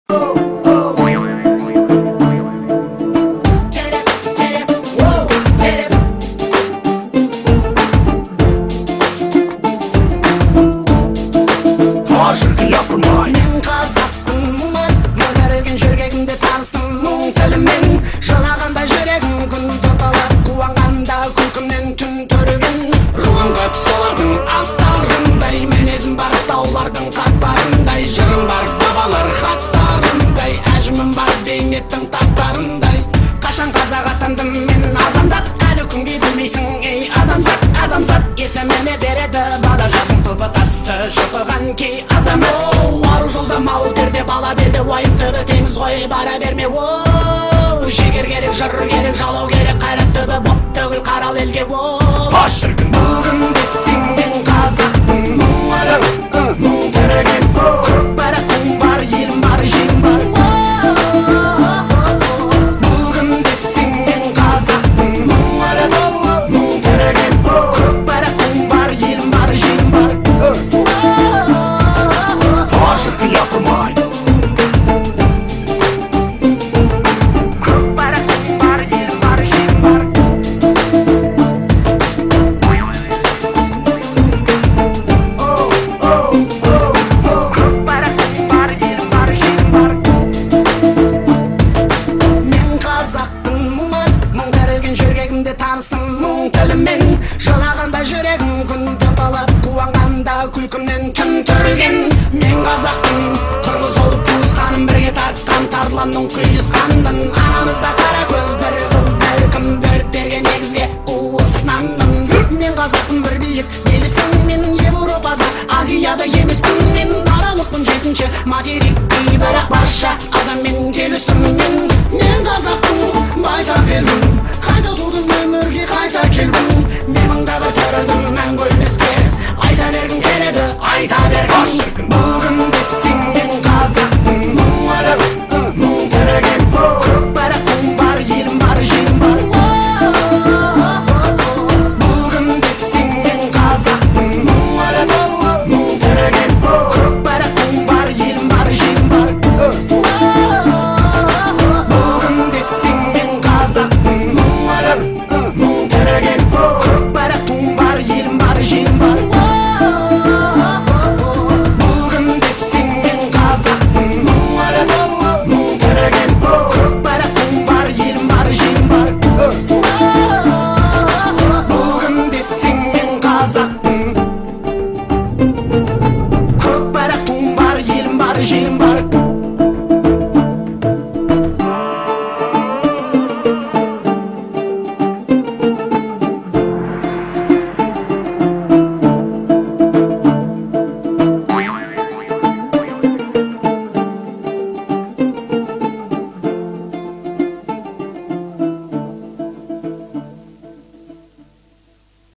Мен қазақпын, мың тәрілген жөргегімде таныстым мұң тілімен. Жылағанда жүрегім күн тұтылып, қуанғанда күлкімнен түн түрілген. Руым көп солардың аттарындай, мінезім бар таулардың қатпарындай, жырым бар бабалар хаттарындай, әжімім бар бейнеттің тақтарындай. Қашан қазақ атандым мен азандап, әлі күнге білмейсің, ей адамзат, адамзат. Есіміме береді бала жасың тұлпы тасты шұқыған кей азамат. Ару жолда мал терде, бала берді, уайым түбі теңіз ғой, бара берме. Оу, жігер керек, жыр керек, жалау керек, қайрат түбі боп түгіл қарал елге. Оу, Шіркін. Бұл кім десең, мен қазақпын, мың өлең, мың тірілген, көк байрақтың бар, елім бар, жерім бар. Бұл кім десең, мен қазақпын, мың өлең, мың тірілген, көк байрақтың бар, елім бар, жерім бар. Шіркін, япырмай. Көк байрақтың бар, елім бар, жерім бар. Көк байрақтың бар, елім бар, жерім бар. Мен қазақпын, мың тәрілген жөргегімде таныстым мұң тілімен. Жылағанда жүрегім күн тұтылып, қуанғанда күлкімнен түн түрілген. Мен қазақпын, қырғыз болып туысқаным бірге тартқан тарланның құйысқанын. Арамызда қара көз бір қыз, бәлкім беріп берген негізге уысынанның. Мен қазақпын, бір биік белеспін, мен Европада, Азияда емеспін, мен аралықпын жетінші материктей, бірақ бас